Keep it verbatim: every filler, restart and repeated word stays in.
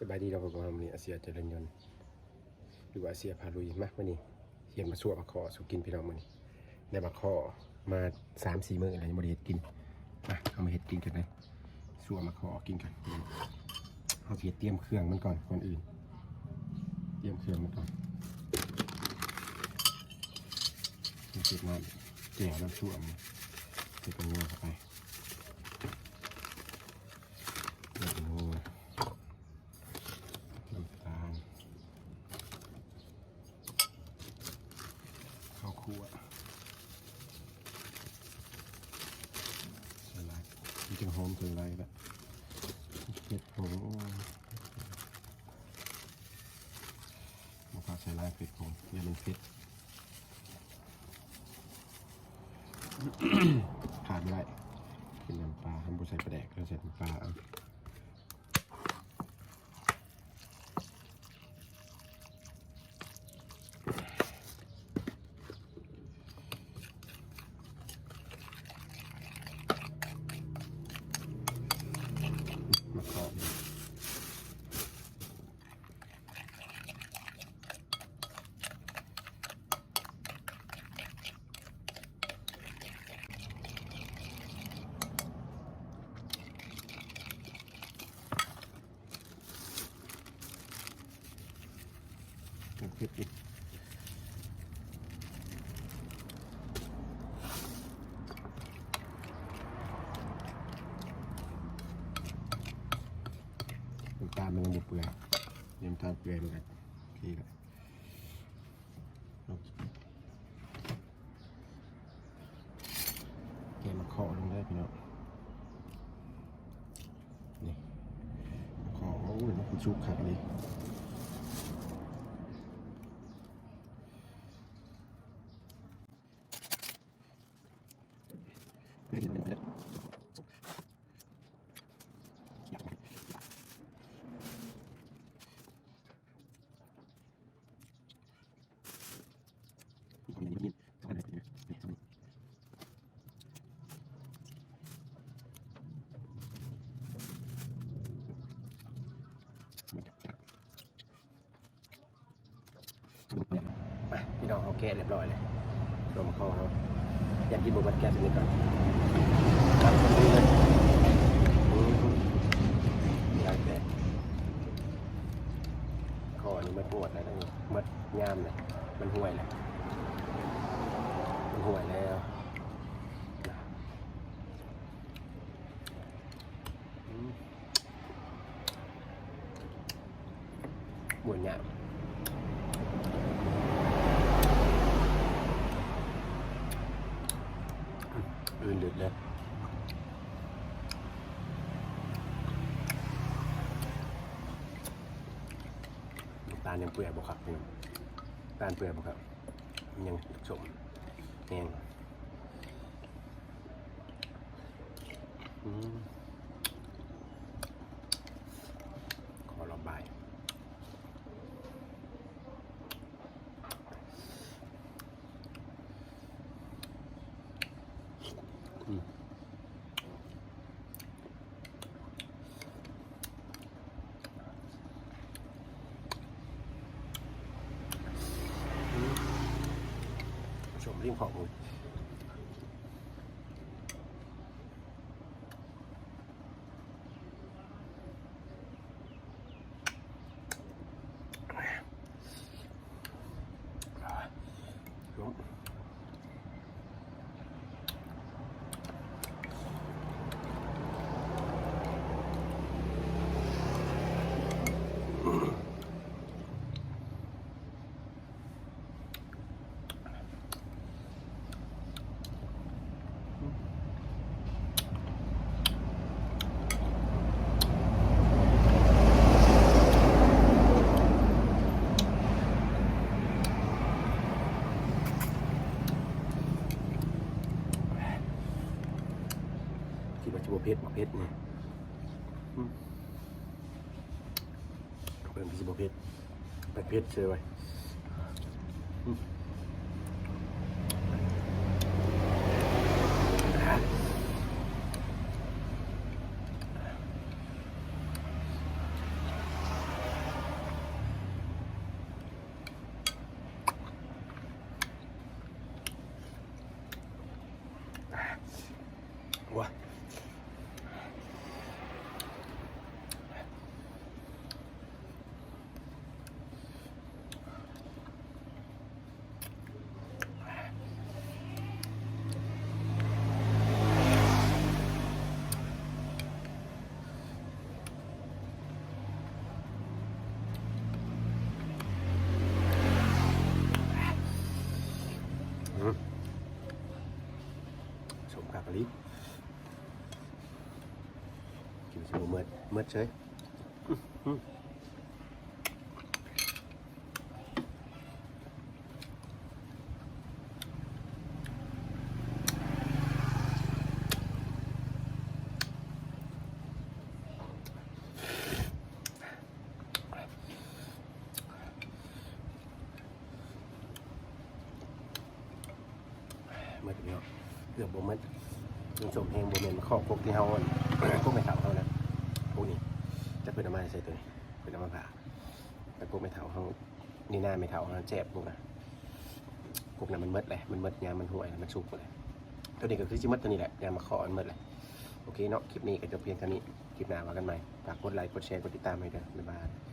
สบายดีเราะพี่น้อง มื้อนี้อาเซียเจริญยนต์ หรือว่าอาเซียพาลุย มามื้อนี้เฮียนมาซั่วมาขอสู่กินพี่น้อง มื้อนี้ได้มาขอมาสามสี่มื้อแล้วยังบ่ได้เฮ็ดกิน มาเอามาเฮ็ดกินกันเลย ซั่วมาขอกินกัน เอาสิเฮ็ดเตรียมเครื่องมันก่อน ก่อนอื่น เตรียมเครื่องมันก่อน เฮ็ดน้ำแจ่วน้ำซั่วมัน เฮ็ดเป็นงัวเข้าไป เฮ็ดเป็นงัว น้ำตาล ข้าวคั่ว ใส่หลาย มันจึงหอมเกินไปละ เผ็ดผง โอ้ย บ่พอใส่หลาย เผ็ดผง อย่ามันเผ็ด ขาดบ่ได้ เป็นน้ำปลา คันบ่ใส่ปลาแดก ก็ใส่น้ำปลาเอา มาขอ เผ็ดอีก น้ำตาลมันยังบ่เปื่อย น้ำตาลเปื่อยมันก็โอเคละ แกะมาขอลงได้พี่น้อง นี่ ขอ โอ้ย มันสุกคักอันนี้ มาพี่น้อง เอาแกะเรียบร้อยเลย รวมเข้าเฮา อยากกินบ่เบิด แกะตัวนี้ก่อน ครับ อืม อยากแกะ ข้อนี้มันปวดแล้วนี่ หมดยามเลย มันห่วยแล้ว มันห่วยแล้ว อืม ม่วนยาก อื่นดึกเลย ตาลยังเปื่อยบ่ครับพี่น้อง ตาลเปื่อยบ่ครับ ยังสมแห้ง อืม ขอระบาย อืม สมริมของ คิดว่าสิบ่เผ็ด บ่เผ็ดนี่ อืม เพิ่นสิบ่เผ็ด ไปเผ็ดเฉยไว้ อืม อ่ะ หมดเฉย หมดแล้ว เกือบบ่หมด มันสมแฮงบ่แม่นข้อพวกที่เฮา พวกแม่เฒ่าเฮานะ พวกนี้ จะเพิ่นเอามาใส่ตัวนี้ เพิ่นเอามาผ่า แต่พวกแม่เฒ่าเฮา นี่หน้าแม่เฒ่าเฮาแซ่บพวกนะ พวกนั้นมันหมดเลย มันหมดยามมันห่วย มันสุกเลย ตัวนี้ก็คือสิหมดตัวนี้แหละ ยามมาขอมันหมดเลย โอเคเนาะ คลิปนี้ก็จบเพียงเท่านี้ คลิปหน้าว่ากันใหม่ ฝากกดไลค์ กดแชร์ กดติดตามให้ด้วย บ๊ายบาย